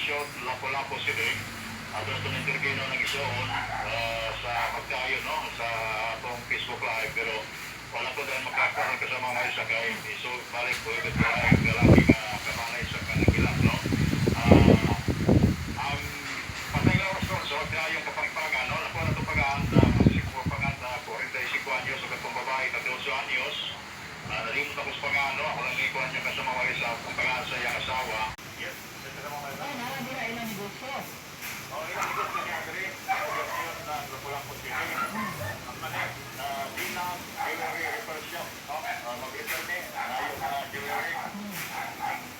Poblacion, Lapu-Lapu City. Ato na itong interview no, nag-isuon sa magkayo, no, sa atong Facebook Live, pero wala ko dahil makakuha kasama mga isa kay iso balik ko ito kay galaki nga kamalay sa kanagilak, no. Ang patay lawas ron sa magkayong Kapampangan, no, nakuha na itong pagaan sa pagaan na 45 anyos sa katong babae, 38 anyos. Nalimot ako sa pangaan, no, ako lang ikuha niya kasama mga isa ang pangaan sa iyang asawa. Yes, kasama mga isa. Ay, nara dira ilang negosyo. Oh, ilang negosyo niya diri, Poblacion na Lapu-Lapu City. Ang mali, na Dina Jewelry Repair Shop, no? Mag-repair ni, ayo na jewelry.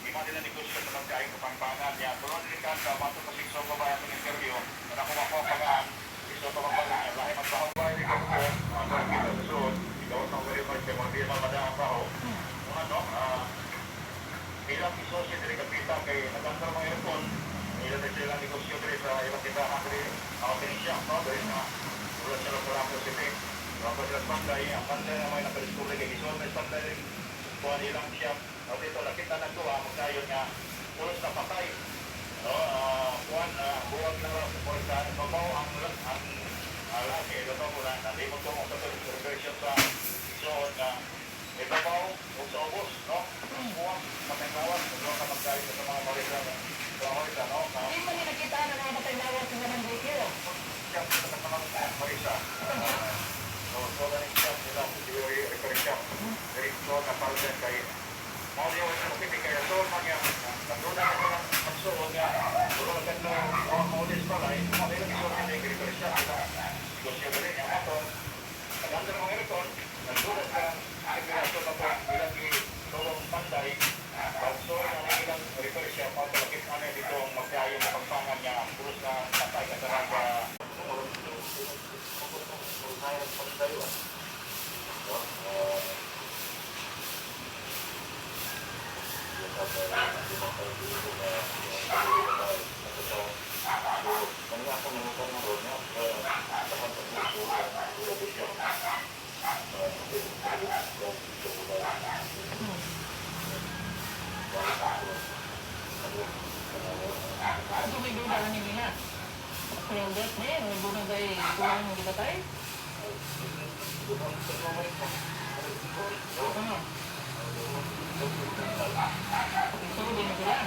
Ima nila negosyo sa magkaing Kapampangan niya. Tulon ni ka sa mato kasi sa babae atong interview, na ako makuha pangaan, iso pa magbalik niya, lahi magbaho ba ini ko ko, ang kita sa suod, ikaw ang very much, kaya mga di man madaan pa ho. Kung ano, ilang isosyo diri kapita kay nagandar mga aircon, ila na sila negosyo diri sa ilang tindahan diri, ang pinisya, no, diri sa ulan sa Lapu-Lapu City. So, ang sila panday, ang panday na may nakadiscover kay isuot na panday, kuha nilang siya. O dito, nakita na ito, magkayon nga, pulos na patay. No, kuhan, buwag na lang, or sa babaw ang laki, ito ko na, nalimot ko sa version sa isuot nga, may babaw, o sa ubos, no? Kuha, patay lawas, kuha ka magkayon sa mga marisa, sa mga marisa, no? Na, Hindi mo ni nakita na mga patay lawas sa mga negosyo. Siya, sa mga marisa. So, so na rin siya, nila, jewelry repair shop. Very so na parang kay mao niya sa makiti kaya so man niya nagduna na ko ng pagsuot nga puro na kanto o maulis pala eh mao nila gisuot niya yung repair shop nila negosyo diri niya mato nagandar mga aircon nagduna sa piraso na po ilang tulong panday pagsuot na ng ilang repair shop mao kalakit ano dito ang magkayo na pagpangan niya pulos na patay ka sa Ano may duda ani nila? Pero death na may duda kay kulang ng gipatay. Ano? Isuod din na sila.